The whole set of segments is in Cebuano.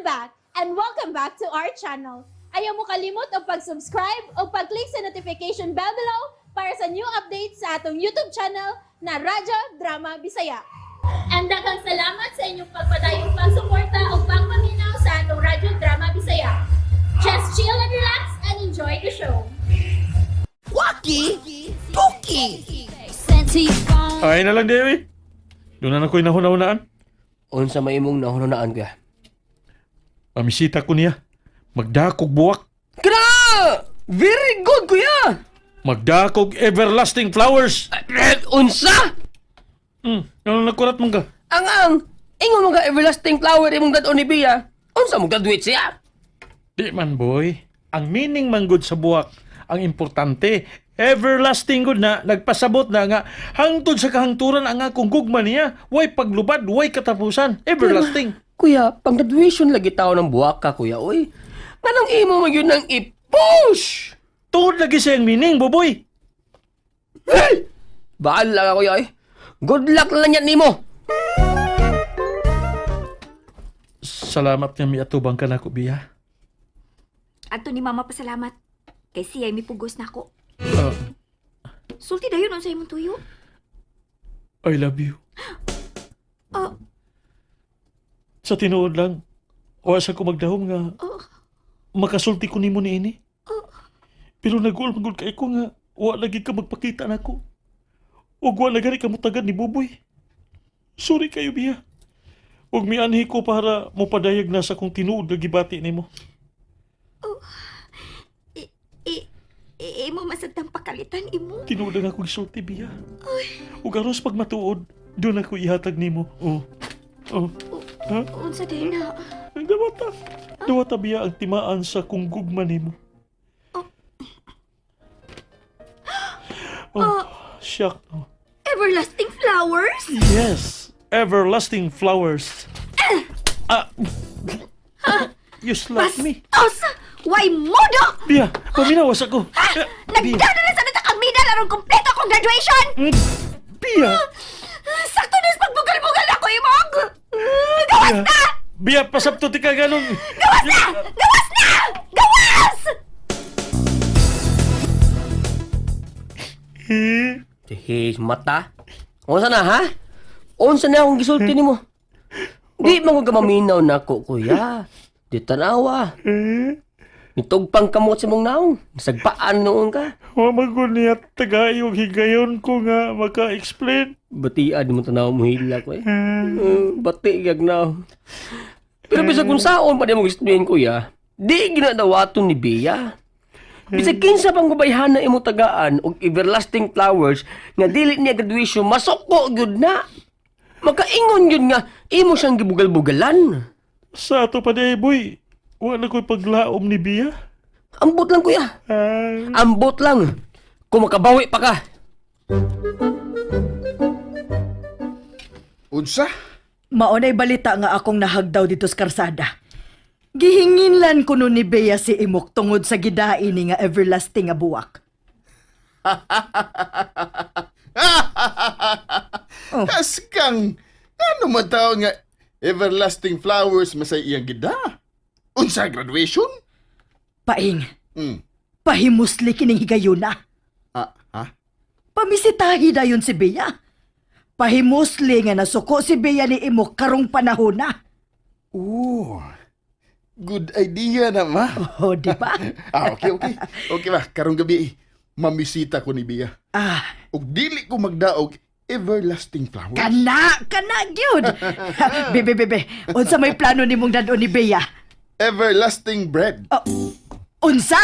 I'm back and welcome back to our channel. Ayaw mo kalimot og pag-subscribe o pag-click sa notification bell below para sa new updates sa atong YouTube channel na Radyo Drama Bisaya. And daghang salamat sa inyong pagpadayong pagsuporta o pagpaminaw sa atong Radyo Drama Bisaya. Just chill and relax and enjoy the show. Waki Toki. Ay na lang, Dewi. Doon na ko'y nahuna-hunaan. Unsa may imong nahunahunaan, kuya? Pamisita ko niya. Magdakog buwak. Kana! Very good, kuya! Magdakog everlasting flowers. Eh, unsa? Ano nakurat mong ka? Ang ingon mga everlasting flower imong dad-on ni Bia. Unsa mo graduate siya? Di man, boy. Ang meaning man good sa buwak, ang importante, everlasting good na, nagpasabot na nga, hangtod sa kahangturan ang akong gugma niya, way paglubad, way katapusan, everlasting. Kuya, pang graduation lagi tao ng buwak ka, kuya, oy. Nganong imo man yun ang i-push? Tungod lagi siyang meaning, boboy. Hey! Bahala ka, kuya, oy. Good luck na lang yan nimo. Salamat nga miatubang ka na ko, Bia. Adto ni mama pasalamat. Kay siya mipugos nako. Ah, Sulti dayon unsa imong tuyo? I love you. Oh, Sa tinuod lang, wa sa ko magdahom nga oh, makasulti ko nimo niini. Oh. Pero nagul magul kay ko nga wa lagi ka magpakita nako. Ug wa lagi ka mutagad ni Buboy. Sorry kayo, Bia. Ug mianhi ko para mopadayag na sa kong tinuod nga gibati nimo. I, i, imo masagtang pakalitan imo. Tinuod ang akong gisulti, Bia. Ug aros pag matuod, doon ako ihatag nimo. Oh. Oh. Ha? Unsa day na? Ang dawata. Dawata, Bia, ang timaan sa kong gugma nimo. Oh, shock. Oh. Everlasting flowers? Yes, everlasting flowers. Ah, you slapped me. Bastos! Why modo? Bia, paminawas ako. Eh, Bia, Nagdano na sa nata kang medal aron kompleto akong graduation! Bia, Sakto na sa pagbugal-bugal ako imong! Gawas Bia. na! Bia, pasabto ti ka ganun. Gawas na! Gawas na! Gawas! Hey, mata. Unsa na, ha? Unsa na akong gisulti nimo? Di man ko maminaw nako, kuya. Di tanawa. Nitugpang kamot sa mong naong. Nasagpaan noon ka. Wa man ko niya tagayong higayon ko nga maka-explain. Batian mo tanaw mo hila ko eh. Bati gag na. Pero bisag kung saon pa di mo explain, kuya, di ginadawaton ni Bea. Bisag kinsa pang gubayhana imo tagaan og everlasting flowers nga dili niya graduation, masoko gyud na. Makaingon gyud nga imo siyang gibugal-bugalan. Sa ato pa di, boy. Wa na ko'y paglaom ni Bia. Ambot lang, kuya. Ah, Ambot lang. Kung makabawi pa ka. Unsa? Maunay balita nga akong nahagdaw dito sa karsada. Gihinginlan kuno ni Bea si Imok tungod sa gidain ni nga everlasting nga buwak. Oh. Askang, ano man taon nga everlasting flowers masay iyang gida? Unsa graduation? Paing, pahimusli kining higayuna. Ah, ha? Pamisitahi dayon si Bea. Pahimusli nga nasuko si Bea ni Imok karong panahon na. Oh, good idea na ma. Oh, di ba? Ah, okay, okay. Okay ba, karong gabi, mamisita ko ni Bia. Ah, Ug dili ko magdaog everlasting flowers. kana, kana gyud. Bebe, bebe, unsa may plano nimong dad-on ni Bea? Everlasting bread. Oh, unsa?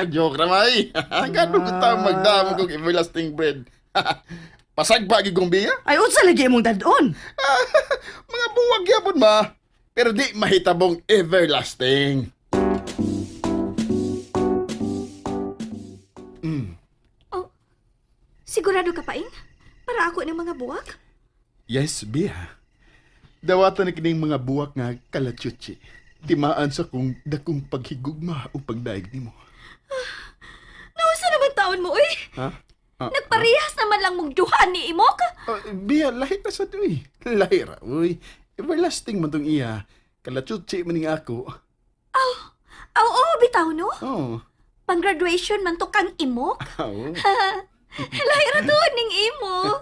Joke na may. Gano ko tao magdamo kog everlasting bread. Pasag ba gigong Bia? Ay, unsa lagi imong dad-on? Mga buwag yapon ma. Pero di mahitabong everlasting. Oh, sigurado ka paing? Para ako ng mga buwak? Yes, Bia. Dawatan na kining mga buwak nga kalachuchi. Timaan sa kong dakong paghigugma o pagdaig nimo. Nausa naman taon mo, uy! Ha? Ah, Nagparehas naman lang mong duha ni Imok! ah, Bia, lahi na sa tuwi. Lahi ra, uy. Everlasting man tong iya. Kalachuchi man ning ako. Aw, oo, bitaw no? Oh. Pang-graduation man to kang imok. Aw. Lahi ra to ning imo.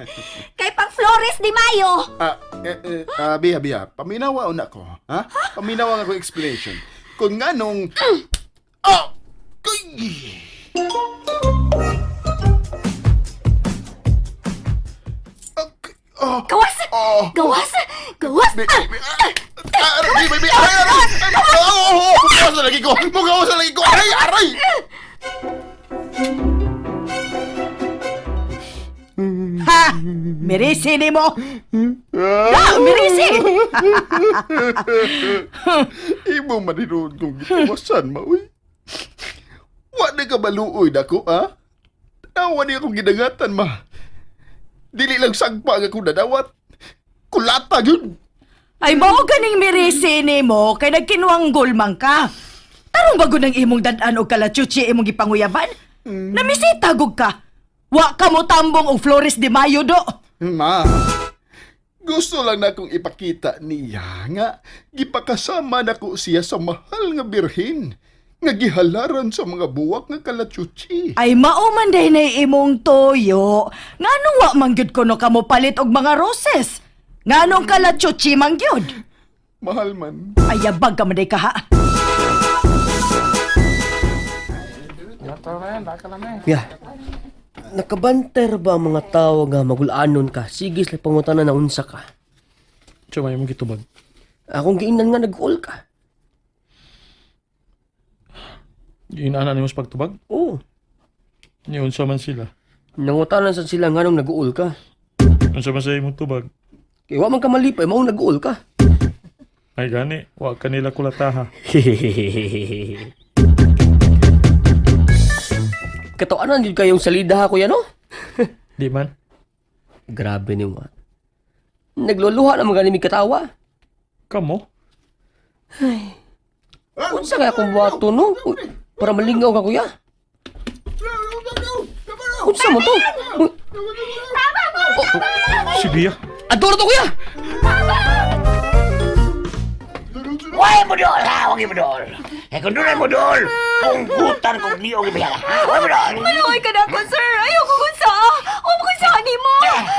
Kay pang Flores de Mayo. Ah, Bia, Bia, paminawa una ko, ha? Paminawa nga ko explanation. Kung nga nung... Oh! Kuy! Oh! Gawas! Oh! Gawas! Gawas! Bi, bi, ah, ah, aray, bi, bi, aray, aray! Oh, oh, oh, mugawas na lagi ko! Mugawas na lagi ko! Aray, aray! Ha! Mirisi ni mo! Ha! Mirisi! Imo maniroon kong gituwasan, maoy. Wa na ka maluoy nako, ha? Tanawa niya akong gidangatan, ma. Dili lang sagpa ang akong nadawat. Kulata yun. Ay mao ganing mirisi ni mo kay nagkinwanggol man ka. Tarong bago ng imong dad-an og kalachuchi imong gipanguyaban? Namisita gug ka. Wa ka mo tambong og Flores de Mayo do. Ma, gusto lang na akong ipakita niya nga gipakasama nako siya sa mahal nga birhen nga gihalaran sa mga buwak nga kalachuchi. Ay mao man day na imong toyo. Nganong wa man gyud kuno kamo palit og mga roses? Nganong kalachuchi man gyud? Mahal man. Ay yabag ka man day ka ha. Kuya, nakabanter ba ang mga tao nga magulanon ka? Sige sila pangutana na unsa ka. Siya may imong gitubag. Akong giingnan nga nag-all ka. Inana nimo sa pagtubag? Oo. Niunsa man sila. Nangutanan sa sila nga nung nag-uol ka. Unsa man sa imong tubag? Kaya wa man ka malipay, maong nag-uol ka. Ay gani, wa kanila kulataha. Katoanan yun kayong salida ha, kuya, no? Di man. Grabe ni mo. Nagluluha na mga ganimig katawa. Kamo? Unsa kaya kung buhato, no? Uy, para malingaw ka, kuya. Unsa mo to? Uy, Si Bia. Adoro to, kuya! Why mo dool ha? Huwag mo dool. Eh kung doon mo dool, punggutan kong liog ibiya. Ha? Why mo dool? Maluoy ka na ako, sir. Ayaw ko kung saa. Huwag ko sa nimo.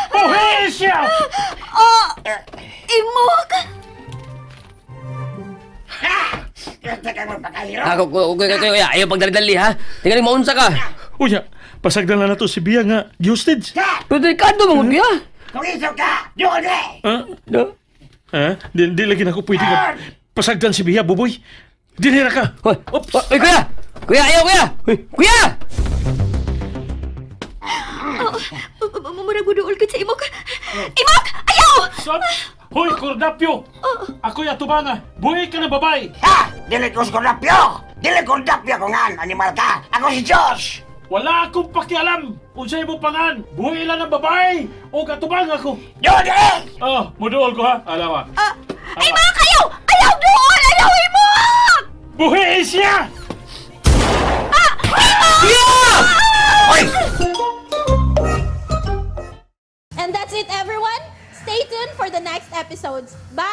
Buhi siya! Ah, imok. Ako, kuya, kuya, kuya, ayaw pagdali-dali, ha? Tingnan mo, maunsa ka. Unya, pasagdan na nato si Bia nga hostage. Pero delikado, mga kuya. Kung iso ka, dool eh! Ha? No? Ha? Di lagi na ako pwede nga pasagdan si Bia, buboy. Dinira ka. Hoy, Oops. Oy, kuya! Kuya, ayaw, kuya! Uy, kuya! Murag mo dool ka sa imok. Imok! Ayaw! Stop! Hoy, Cordapio! Ako'y atubanga. Buhi ka na babay! Ha! Dili ko kordapyo! Dili kordapyo ko ngan, animal ka! Ako si Josh! Wala akong pakialam kung sa imong pangan. Buhi lang ng babae o katubang ako. Dool eh! Oh, muduol ko ha. Alawa. Ah, ay mga kayo! Ayaw doon! Ayaw imok! Buhi siya! Hoy! And that's it, everyone. Stay tuned for the next episodes. Bye!